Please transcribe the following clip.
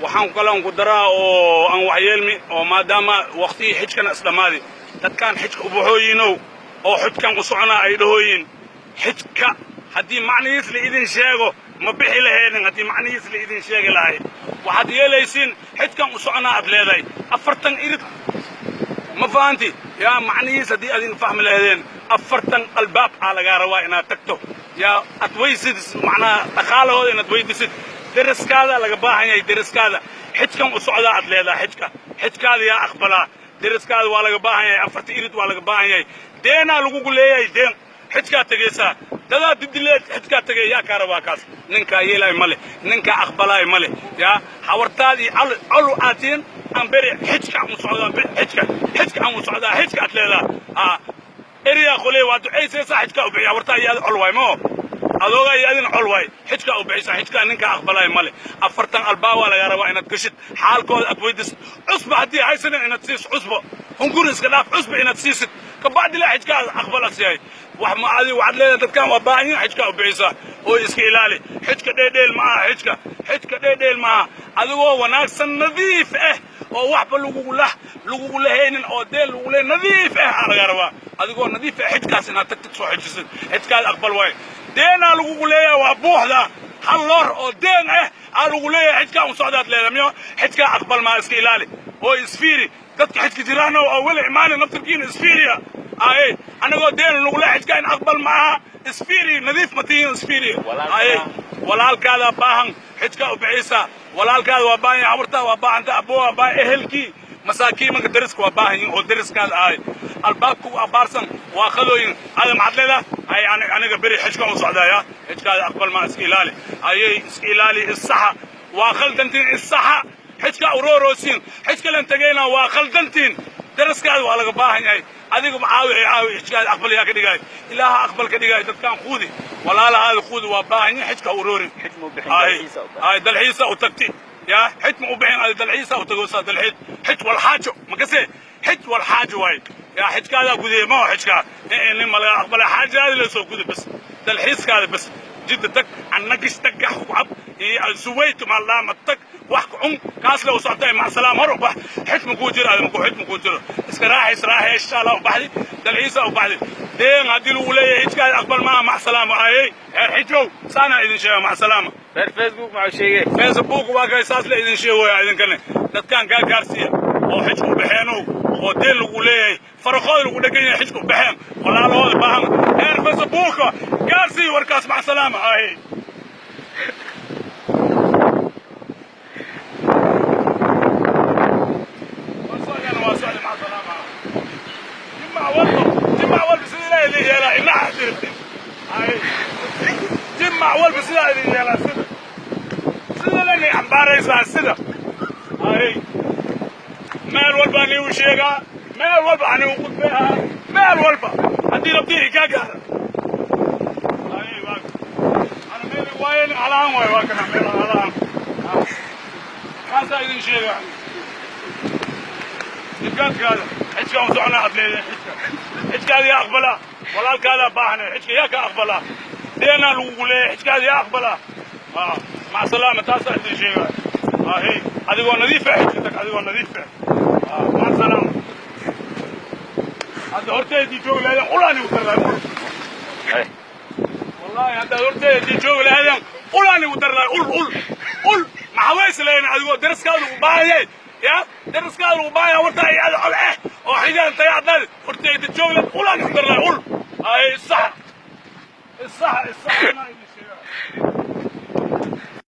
Waxaan kaloon ku daraa oo aan waxyeelmi oo maadaama waqtigii xijkana isdhammaaday, dadkaan xijka u baxooyiinow oo xujkan u soconaa ay dhahooyiin, xijka haddii macnihiis la idin sheego ma bixi lahaynin. Haddii macnihiis la idin sheegi lahay, waxaad yeelaysiin xijkan u soconaa aad leedahay 40 irid, ma fahanti? Yaa macnihiis haddii adin fahmi lahaydeen, 40 albaab aa lagaa rabaa inaad tagto, yaa aad weysid macnaha dhaqaalahooda inaad weydisid. Deriskaada laga baahan yahay, deriskaada xijkan u socdaa aad leedahay, xijka xijkaada yaa aqbalaa? Deriskaada waa laga baahan yahay, 4ta irid waa laga baahan yahay. Deenaa lagugu leeyahay, deen xijkaa tegaysaa, dadaa didileed xijkaa tegay, yaa kaa rabaa kaas? Ninkaa yeelaay male, ninkaa aqbalaay male. Yaa hawartaadii colu aatiin aan beri xijka aan u socdaa, xijka xijka aan u socdaa, xijka aad leedaha aa eriyaa qoley waa ducaysaysaa, xijkaa u bixiya. Hawartaa iyo col waay moo adoogaa iyo adina col waay, xijkaa u bixisa, xijkaa ninkaa aqbalaay male. 40 albaabaa lagaa rabaa inaad gashid, xaalkooda aad weydisid, cusba haddii haysanin inaad siisid cusbo, hunguri iska dhaaf, cusba inaad siisid, kabacdi laa xijkaa aqbalas yahay. Wax ma adi waxaad leedahay dadkaan waa baahan yihin, xijkaa u bixisaa oo iska ilaali. Xijka dheedheel ma aha, xijka xijka dheedheel ma aha. Adigoo wanaagsan, nadiif ah oo waxba lagugu lahaynin oo deen lagu leey, nadiif ah aa lagaa rabaa. Adigoo nadiif ah xijkaas inaad tagtid, soo xijisid, xijkaada aqbal waayo. Deenaa lagugu leeyahay, waa buuxda hal loor oo deen ah aa lagu leeyahay. Xijkaa un socdaad leedahay miyo xijkaa aqbal maa? Iska ilaali oo isfiiri. Dadka xijka jiraana oo weli imaana naftirkiina isfiiriya aye, anagoo deen lagu leeyahay xijkaa in aqbal ma aha. Isfiiri, nadiif ma tihiin, isfiiri aye. Walaalkaada baahan, xijkaa u bixiysaa. Walaalkaada waa baahan yahay, habartaa waa baahanta, aboo waa baahan, ehelkii masaakiimanka deriska waa baahan yihin oo deriskaada ahay albaabka u abaarsan waa qadooyin. Ada maxaad leedahay? Ay aniga beri xijka u socdaaya, xijkaada aqbal maa? Iska ilaali ayay, iska ilaali, issaxa. Waa khaldantiin, issaxa. Xijka urooroosiin, xijka lan tegayna waa khaldantiin. Deriskaada waa laga baahan yahay, adiga caawi caawi. Xijkaada aqbal yaa ka dhigaay? Ilaaha aqbal ka dhigaay. Dadkaan quudi, walaalahaada quudi, waa baahan yihin, xijka uroorin. Ay dalxiisa u tagti, yaa xij ma u bixin adi, dalxiisa u tagosaa, dalxiis xij walxaajo makase, xij walxaajo waay. Yaa xijkaadaa gudiye ma xijkaa nin ma laga aqbala? Xaajaada la soo gudi bas, dalxiiskaada bas, Jidda tag, annagish tag, gax ku cab iyo suwayt maaldhaama tag, wax ku cun, kaas le u socotay, mac salaam, hor u bax. Xij ma kuu jiro adi, maku xij ma kuu jiro. Iska raaxays, raaxay, insha Allah u baxdi, dalxiisa u baxdi. Deen haddii lagu leeyahay xijkaada aqbal maaha. Mac salaama ayey, reer xijow, saanaa idin sheega. Mac salaama. Reer Facebook maxuu sheegay? Facebook waa kay, saas la idin sheegaya. Idinkane dadkaan gaa gaarsiiya oo xijka u baxeenow oo deen lagu leeyahay, faraqooda lagu dhegan yahay, xijka u baxeen, walaalahooda baahan, reer Facebooka gaarsiiya warkaas. Mac salaama ahe. Waa socda, mac salaama. Jimac walba, jimac walba sida Ilaah idin yeelaa inaha diribtin. Jimac walba sidaa idin yeelaa, sida lanay cambaaraysaa sida ay meel walba anigu sheegaa, meel walba anigu khudbeehaa, meel walba haddii rabtii ikaa gaara. Ana meel waayen halaan waay, waa kana meel halaan, kaasaa idin sheegaa. Xijkaadkaada xijka un soconaa aad leedahay, xijka xijkaada yaa aqbalaa? Walaalkaadaa baahanay, xijka yaa ka aqbalaa? Deenaa lagugu leeyahay, xijkaada yaa aqbalaa? Mac salaama, taasaa idin sheegaa. Hey, adigoo nadiif ah xijka tag, adigoo nadiif ah. Mac salaama. Hadda horteedii joogi lahaydeen ulaan igu dari lahay ul. Wallahi haddaad horteedii joogi lahaydeen ulaan igu dari lahay, ul ul ul. Maxaa lahayn adigoo deriskaada lagu baahan yahay? Ya deriskaada lagu baahan yahay, wartaa iyo ada col eh oo xijaan taga adnaadi horteeda joogi lahayd, ulaan igu dari lahay ul. Ay sax, isax, isax, anaa idin sheegaa.